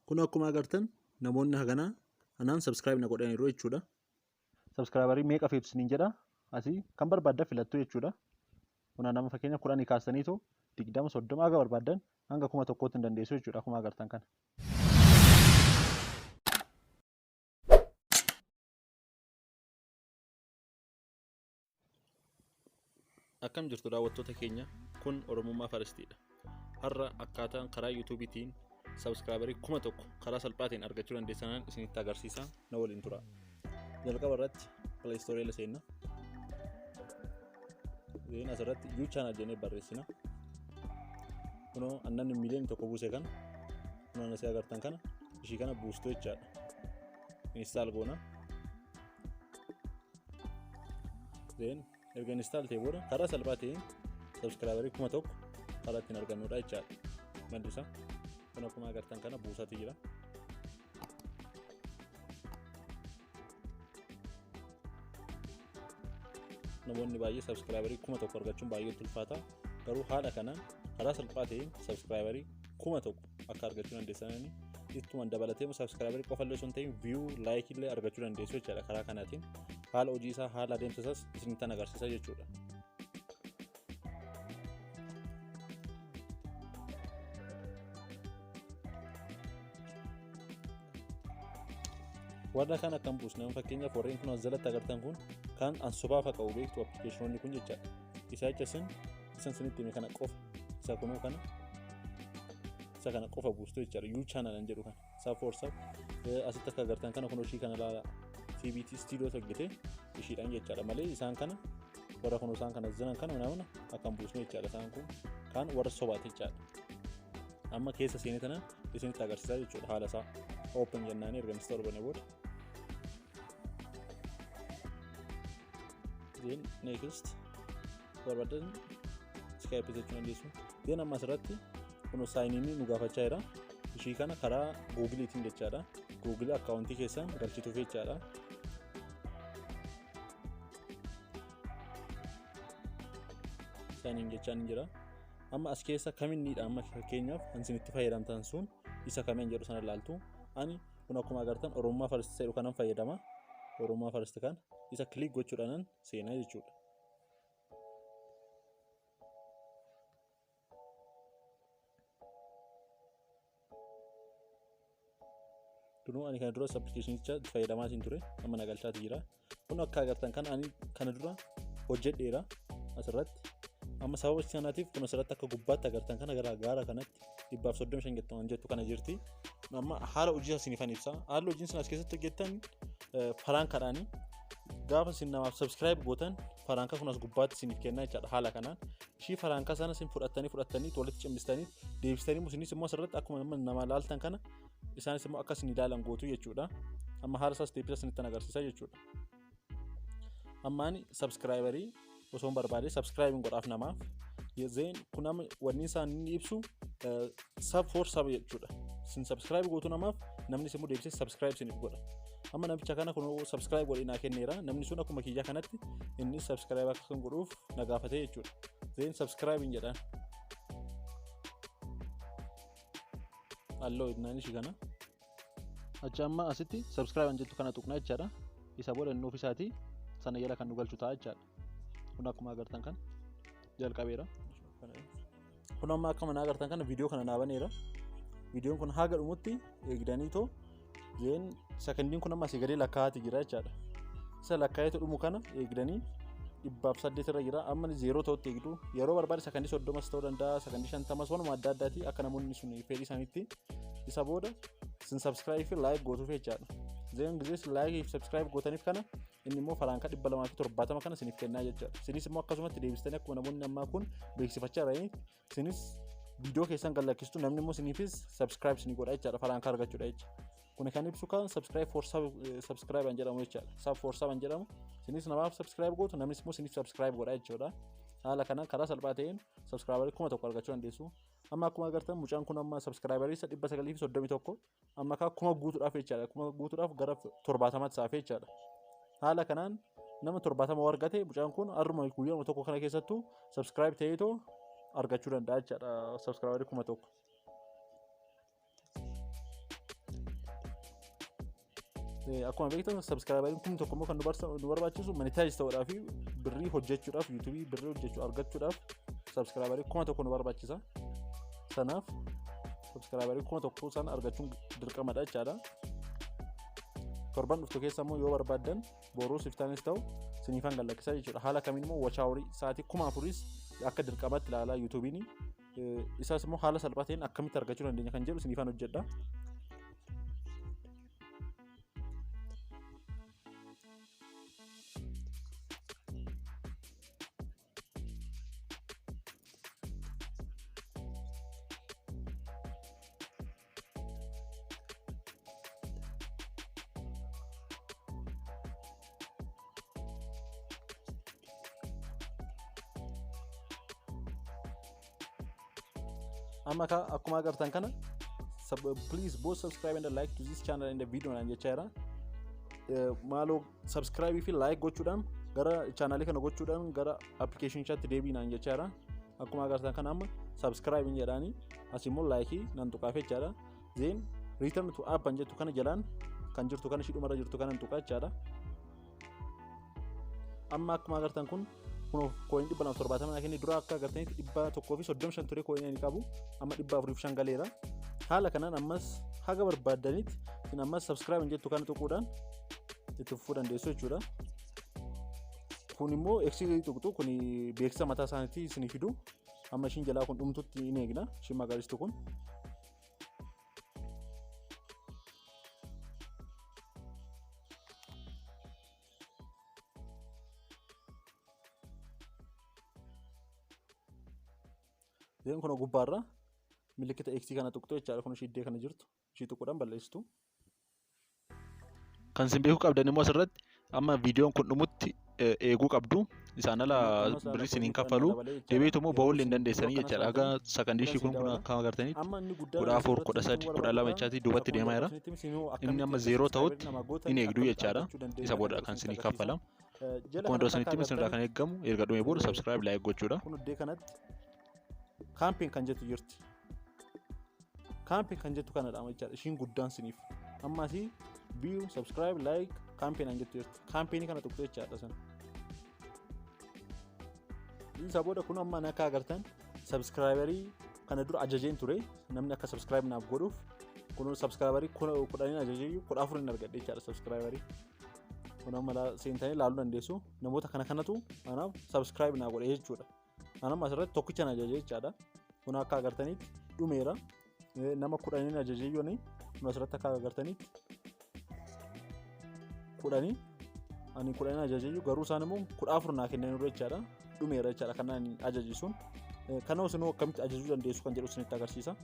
Kun akkuma agartan namoonni haganaa anaan subscribe na godhaniiru jechuudha. Subscriberii meeqa feetu isiniin jedha. Asii kan barbaaddan filattu jechuudha. Kun nama fakkeenya 10 kaastaniitu 20, 30 haga barbaaddan hanga 1000tti hin dandeessu jechuudha akkuma agartan kana. Akkam jirtu daawwattoota keenya, kun Oromummaa Faristiidha. Har'a akkaataan karaa YouTube'tiin subscriberii 1000 karaa salphaatiin argachuu dandeessanan isinitti agarsiisa, na waliin tura. Jalqaba irratti Play Store irra seenna. Then asirratti You Channel jennee barreessina. Kunoo namni 1 million buuse kana, kunoo asii agartan kana, ishii kana buustu jechaadha. Install goona. Then erga install ta'e booda karaa salphaa ta'een subscriberii 1000 karaa ittiin argannudha jechaadha. Maddi isaa kun akkuma agartan kana buusaatu jira. Namoonni baay'ee subscriberii 1000 argachuun baay'ee ulfaata. Garuu haala kanaan karaa salphaa ta'een subscriberii 1000 akka argachuu dandeessanii, ittuma dabalatee subscriberii qofa illee osoo hin ta'in view, like illee argachuu dandeessu jechaadha. Karaa kanaatiin haala hojii isaa, haala adeemsa isaas isinittan agarsiisa jechuudha. Warra kan akkam buusne? Fakkeenyaaf warreen kun as jalatti agartan kun kan ansobaa fa'a qabu beektu, appilikeeshinoonni kun jechaadha. Isa jecha isin isan sinitti hime kana qofa, isa kunoo kana, isa kana qofa buustu jechaadha. You Channel an jedhu kana sub for sub asitti akka agartan kana, kun ishii kana ilaala, CBT Studio hojjete ishiidhaan jechaadha malee isaan kana warra kun isaan kana jiran kana mana akkam buusnu jechaadha. Isaan kun kan warra sobaate jechaadha. Amma keessa seenee tana isinitti agarsiisaa jechuudha haala isaa. Open jennaanii erga install goone booda. Then next barbaadan skip jechuu dandeessu. Then amma asirratti kun sign in nu gaafachaa jira. Ishii kana karaa Google'iitiin jechaadha. Google akkaawuntii keessan galchituuf jechaadha. Sign in jechaan jira. Amma as keessa kaminniidha? Amma fakkeenyaaf kan isin itti fayyadamtan sun isa kamiin jedhu sana ilaaltu. Ani kun akkuma agartan Oromummaa First jedhu kanan fayyadama. Oromummaa First kan isa click gochuudhaanan seenaa jechuudha. Kunoo ani kana duras appilikeeshinicha itti fayyadamaa ture, amma na galchaati jira. Kun akka agartan kan ani kana dura hojjedheera asirratti. Amma sababa kanaatiif kun asirratti akka gubbaatti agartan kana gara gaara kanatti 135 jettu jettu kana jirti. Amma haala hojii isaa isiniifan ibsa. Haalli hojiin isin as keessatti hojjettan faraankaadhaani. Gaafa isin namaaf subscribe gootan faraankaa kun as gubbaatti isiniif kenna jechaadha haala kanaan. Ishii faraankaa sana isin fudhattanii fudhattanii walitti cimsitanii deebistanii isinis immoo asirratti akkuma nama laaltan kana isaanis immoo akka isin ilaalan gootu jechuudha. Amma haala isaas deebisa isinittan agarsiisa jechuudha. Amma ani subscriberii osoo hin barbaade subscribe godhaaf namaaf. Then kun amma wanni isaan inni ibsu sub for sub jechuudha. Isin subscribe gootu namaaf, namni immoo deebisee subscribe isiniif godha. Amma namicha kana kun subscribe godhee naa kenneera. Namni sun akkuma kiyyaa kanatti inni subscribe akka kan godhuuf na gaafate jechuudha. Then subscribe hin jedhaan. Alloo innaan ishii kana. Achi amma asitti subscribe an jettu kana tuqna jechaadha. Isa booda inni ofiisaatii sana jala kan nu galchu ta'a jechaadha. Kun akkuma agartan kan jalqabeera. Kun amma akka mana agartan kana viidiyoo kana naa baneera. Viidiyoon kun haga dhumutti eegdanii too, then sekondiin kun amma asii gadee lakkaa'aati jira jechaadha. Isa lakkaa'eetu dhumu kana eegdanii 108 irra jira. Amma 0 ta'utti eegdu. Yeroo barbaade sekondii 30s ta'uu danda'a, sekondii 50s, waanuma adda addaati akka namoonni sun fedhii isaaniitti. Isa booda isin subscribe fi like gootuuf jechaadha. Then gisee isin like fi subscribe gootaniif kana inni immoo faraankaa 270 kana isiniif kennaa jechaadha. Isinis immoo akkasumatti deebistanii akkuma namoonni ammaa kun beeksifachaa jiranii isinis viidiyoo keessan kan lakkistu, namni immoo isiniifis subscribe isinii godha jechaadha, faraankaa argachuudha jecha. Kun kan ibsu kan subscribe for subscribe an jedhamu jechaadha. Sub for sub an jedhamu, isinis namaaf subscribe gootu, namnis immoo isiniif subscribe godha jechuudha. Haala kanaan karaa salphaa ta'een subscriberii 1000 argachuu dandeessu. Amma akkuma agartan mucaan kun amma subscriberii isa 931, amma kaa 1000 guutuudhaaf jechaadha. 1000 guutuudhaaf gara 70tti saafee jechaadha. Haala kanaan nama 70 argate mucaan kun har'uma guyyaa tokko kana keessattuu subscribe ta'eetoo argachuu danda'a jechaadha subscriberii 1000. Akkuma beektan subscriberiin 1000 immoo kan nu barbaachisu monetize ta'uudhaaf, birrii hojjechuudhaaf, YouTubeii birrii hojjechuu argachuudhaaf subscriberii 1000 nu barbaachisa. Sanaaf subscriberii 1000 sana argachuun dirqamadha jechaadha. Torban dhuftu keessa immoo yoo barbaaddan boruu siftaanis ta'u siniifan gallakkisaa jechuudha. Haala kamiin immoo watch hourii sa'aatii 4000s akka dirqamatti ilaalaa YouTubeiin isaas immoo haala salphaa ta'een akkamitti argachuu dandeenya kan jedhu siniifan hojjedha. Amma akkuma agartan kana, "Please both subscribe and like to this channel and the video" naan jechaa jira. Maaloo subscribe fi like gochuudhaan gara channelii kana gochuudhaan gara applicationichaatti deebii naan jechaa jira. Akkuma agartan kana amma subscribe jedhaanii as immoo like nan tuqaaf jechaadha. Then "return to app" kan jettu kana jalaan kan jirtu kana, ishii dhumarra jirtu kana tuqaa jechaadha. Amma akkuma agartan kun coin 270 naa kenne. Dura akka agartanitti 135 ture coin inni qabu, amma 405 galeera. Haala kanaan ammas haga barbaaddanitti isin ammas subscribe jettu kana tuquudhaan itti fufuu dandeessu jechuudha. Kun immoo X tuqxu, kun beeksisa mataa isaaniitti isinii fidu. Amma ishiin jalaa kun dhumtutti in eegna, ishiin magariistu kun. Then kun gubbaarra milikkita X kana tuqxu jechaadha. Kun ishii iddee kana jirtu ishii tuquudhaan balleessitu. Kan isin beekuu qabdan immoo asirratti amma viidiyoon kun dhumutti eeguu qabdu. Isaan ala birrii isiniin kaffalu. Deebiitu immoo ba'uu hin dandeessanii jechaadha. Haga sakandii ishii kun akka agartanitti 14, 13, 12 jechaatii duubatti deemaa jira. Inni amma zeeroo ta'utti hin eegduu jechaadha. Isa booda kan isinii kaffalamu. Akkuma dura isinitti isinirraa kan eegamu erga dhumee booda subscribe, like gochuudha. Kun iddoo kanatti campaign kan jettu jirti. Campaign kan jettu kanadha jechaadha. Ishiin guddaan siniif. Amma asii view, subscribe, like, campaign kan jettu jirti. Campaignii kana tuqxu jechaadha sana. Isa booda kun amma akka agartan subscriberii kana dura ajajeen ture namni akka subscribe naaf godhuuf. Kun subscriberii 10 ajajee 14 hin argadhe jechaadha subscriberii. Kun amma seentanii ilaaluu dandeessu, namoota kana kanatu kanaaf subscribe naa godhe jechuudha. Anamma asirratti tokkicha na ajajee jechaadha. Kun akka agartanitti dhumeera. Nama 10n ajajee yooni kun asirratti akka agartanitti 10 ani 10 ajajee, garuu isaan immoo 14 naa kennaniiru jechaadha. Dhumeera jechaadha kan ani ajaje sun. Kana isinuu akkamitti ajajuu dandeessu kan jedhu isinitti agarsiisa.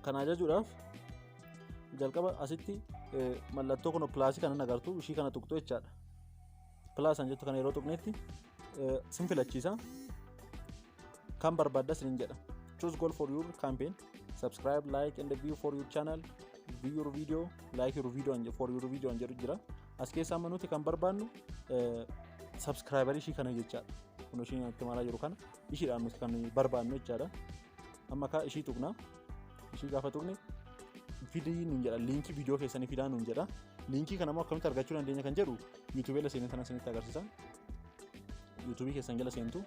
Kana ajajuudhaaf jalqaba asitti mallattoo kun plusii kana agartu, ishii kana tuqxu jechaadha. Plus an jettu kana yeroo tuqnetti sin filachiisa. Kan barbaadda sinin jedha. "Choose goal for your campaign: subscribe, like and view for your channel, view your video, like your video and for your video" an jedhu jira. As keessaa amma nuti kan barbaannu subscriberii ishii kana jechaadha. Kun ishii natti maalaa jiru kana ishiidhaan nuti kan barbaannu jechaadha. Amma kaa ishii tuqna. Ishii gaafa tuqne fidii nuun jedha, linkii viidiyoo keessanii fidaa nuun jedha. Linkii kana immoo akkamitti argachuu dandeenya kan jedhu YouTubeii jala seenee sana isinitti agarsiisa. YouTubeii keessan jala seentu.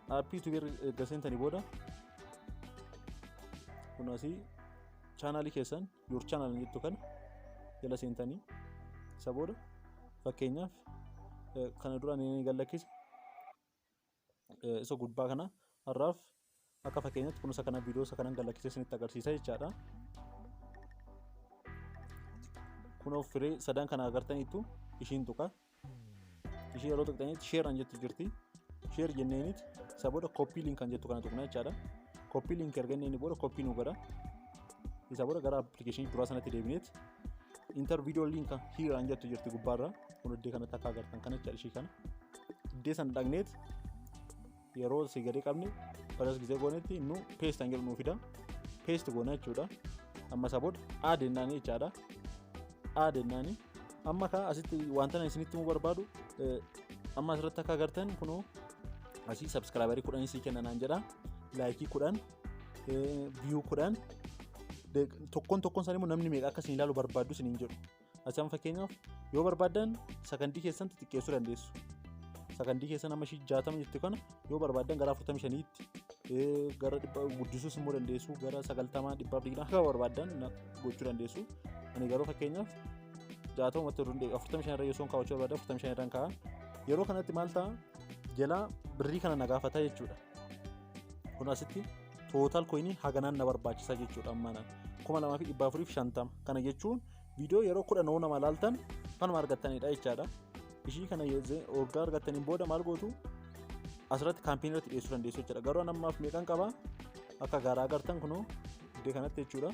Appii YouTubeii erga seentanii booda kun asii channelii keessan, your channel jettu kana jala seentanii, isa booda fakkeenyaaf kana dura ni gallakkise isa gubbaa kana har'aaf akka fakkeenyaatti kun isa kana viidiyoo isa kanan gallakkisee isinitti agarsiisa jechaadha. Kunoo firee sadan kana agartaniittu ishiin tuqa. Ishii yeroo tuqxanitti share an jettu jirti. Share jenneenitti isa booda copy link kan jettu kana tuqna jechaadha. Copy link erga inni booda copy nu godha. Isa booda gara applicationii duraa sanatti deebineet "enter video link here" an jettu jirti gubbaarra. Kun iddoo kanatti akka agartan kana jechaadha, ishii kana. Iddoo sana dhaqneet yeroo si gadi qabne baras gisee goonetti nu paste an jedhu nuu fida. Paste goona jechuudha. Amma isa booda add jennaani jechaadha. Add jennaani. Amma kaa asitti wanta ani isinitti himuu barbaadu, amma asirratti akka agartan kunoo asii subscriberii 10 sii kenna naan jedha. Likeii 10, view 10, Tokkoon tokkoon isaanii immoo namni meeqa akka isin ilaalu barbaaddu isiniin jedhu. Asii fakkeenyaaf yoo barbaaddan sakandii keessan xixiqqeessuu dandeessu. Sakandii keessan amma ishii 60 jettu kana yoo barbaaddan gara 45tti gara 100 guddisuus immoo dandeessu, gara 90, 120 akka barbaaddan gochuu dandeessu. Ani garuu fakkeenyaaf 60 45 irra yoo kaawwachuu barbaaddan 45 irraan kaa'a. Yeroo kanatti maal ta'a? Jalaa birrii kana na gaafata jechuudha. Kun asitti total coinii haganaan na barbaachisa jechuudha ammaanaan. 2450 kana jechuun viidiyoo yeroo 10 nama laaltan kanuma argattanidha jechaadha. Ishii kana waggaa argattaniin booda maal gootu? Asirratti campaignii irratti dhiyeessuu dandeessu jechuudha. Garuu ammaaf meeqan qaba? Akka gaaraa agartan kunoo iddoo kanatti jechuudha.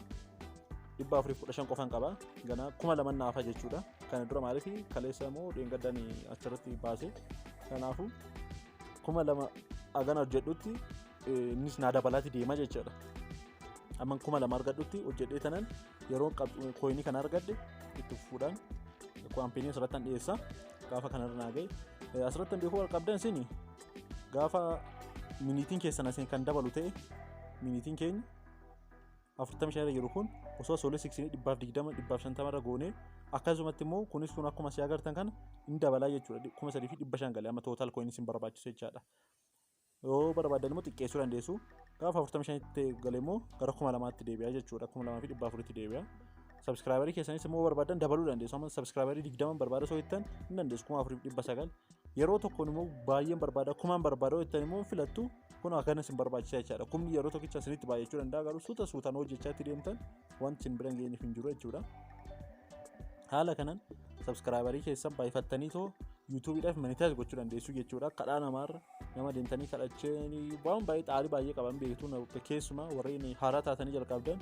415 qofan qaba. Ganaa 2000 naafa jechuudha. Kana dura maaliif kaleessa immoo dheengaddaan achirratti baase. Kanaafuu 2000 hagana hojjedhutti innis naa dabalaati deema jechuudha. Amma 2000 argadhutti hojjedhee tanan yeroo coinii kana argadhe itti fuudhaan campaignii asirratti an dhiyeessa. Gaafa kanarra naa ga'e. Asirratti beekuu qabdan isin gaafa minuteiin keessan asiin kan dabalu ta'e, minuteiin keenya 45 irra jiru kun osoo asoolee siqsinii 120, 150 irra goonee, akkasumatti immoo kunis kun akkuma si agartan kana hin dabalaa jechuudha. 3500 galee amma total coinii isin barbaachisu jechaadha. Yoo barbaadan immoo xiqqeessuu dandeessu. Gaafa 45tti galee immoo gara 2000tti deebi'a jechuudha. 2400tti deebi'a. Subscriberii keessanis immoo barbaadan dabaluu dandeessu. Amma subscriberii 20 barbaada osoo jettan hin dandeessu, 4900. Yeroo tokkoon immoo baay'een barbaada, kumaan barbaada jettan immoo filattu, kun akkana isin barbaachisa jechaadha. Kumni yeroo tokkicha isinitti baay'achuu danda'a, garuu suuta suutaan hojjechaa itti deemtan wanti isin bira hin geenyeef hin jiru jechuudha. Haala kanaan subscriberii keessan baay'ifattanii too YouTubeiidhaaf monetize gochuu dandeessu jechuudha. Kadhaa namaarra nama deemtanii kadhachanii waan baay'ee xaarii baay'ee qaban beektu, keessumaa warreen haaraa taatanii jalqabdan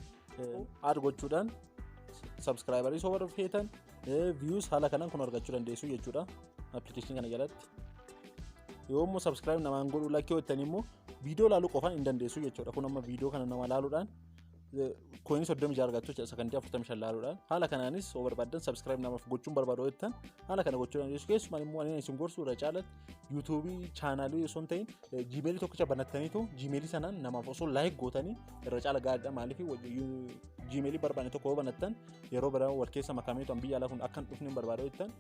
add gochuudhaan subscriberii soo feetan views haala kanaan kun argachuu dandeessu jechuudha. Applicationii kana jalatti. Yoo immoo subscribe namaan godhuu lakkee hojjetan immoo viidiyoo laaluu qofaan hin dandeessu jechuudha. Kun amma viidiyoo kana nama laaluudhaan coinii 36 argattu jechuudha, sakandii 45 laaluudhaan. Haala kanaanis yoo barbaaddan subscribe namaaf gochuun barbaadu jettan haala kana gochuu dandeessu. Keessumaa immoo ani isin gorsuu irra caalatti YouTubeii channelii osoo hin ta'in Gmailii tokkicha banattaniitu Gmailii sanaan namaaf osoo like gootanii irra caala gaariidha. Maaliif Gmailii barbaanne tokko yoo banattan yeroo biraa wal keessa makameetu biyya alaa kun akka hin dhufne barbaadu jettan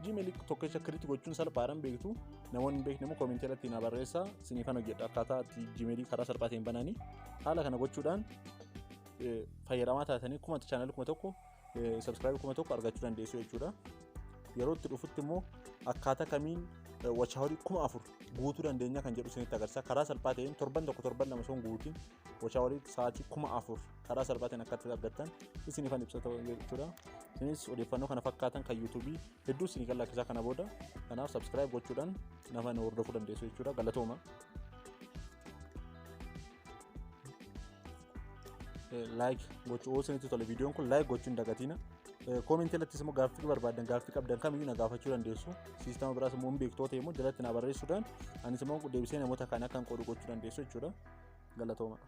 Gmailii tokkicha create gochuun salphaadhaan beektu. Namoonni hin beekne immoo commentii irratti na barreessaa, siniifan hojjedha akkaataa itti Gmailii karaa salphaa ta'een bananii. Haala kana gochuudhaan fayyadamaa taatanii channelii 1000, subscribeii 1000 argachuu dandeessu jechuudha. Yeroo itti dhufutti immoo akkaataa kamiin watch hourii 4000 guutuu dandeenya kan jedhu isinitti agarsiisa. Karaa salphaa ta'een torban tokko, torban lama osoo hin guutiin watch hourii sa'aatii 4000 karaa salphaa ta'een akka argattan isiniifan ibsata jechuudha. Isinis odeeffannoo kana fakkaatan kan YouTubeii hedduu isinii kan lakkisaa kana booda. Kanaaf subscribe gochuudhaan nama nu hordofuu dandeessu jechuudha. Galatooma. Like gochuu yoo isinitti tole viidiyoon kun like gochuu hin dagatina. Commentii irrattis immoo gaaffii barbaaddan, gaaffii qabdan kamiyyuu na gaafachuu dandeessu. Systema biraas immoo hin beektoota immoo jalatti na barreessuudhaan anis immoo deebisee namoota kaan akka hin qoodu gochuu dandeessu jechuudha. Galatooma.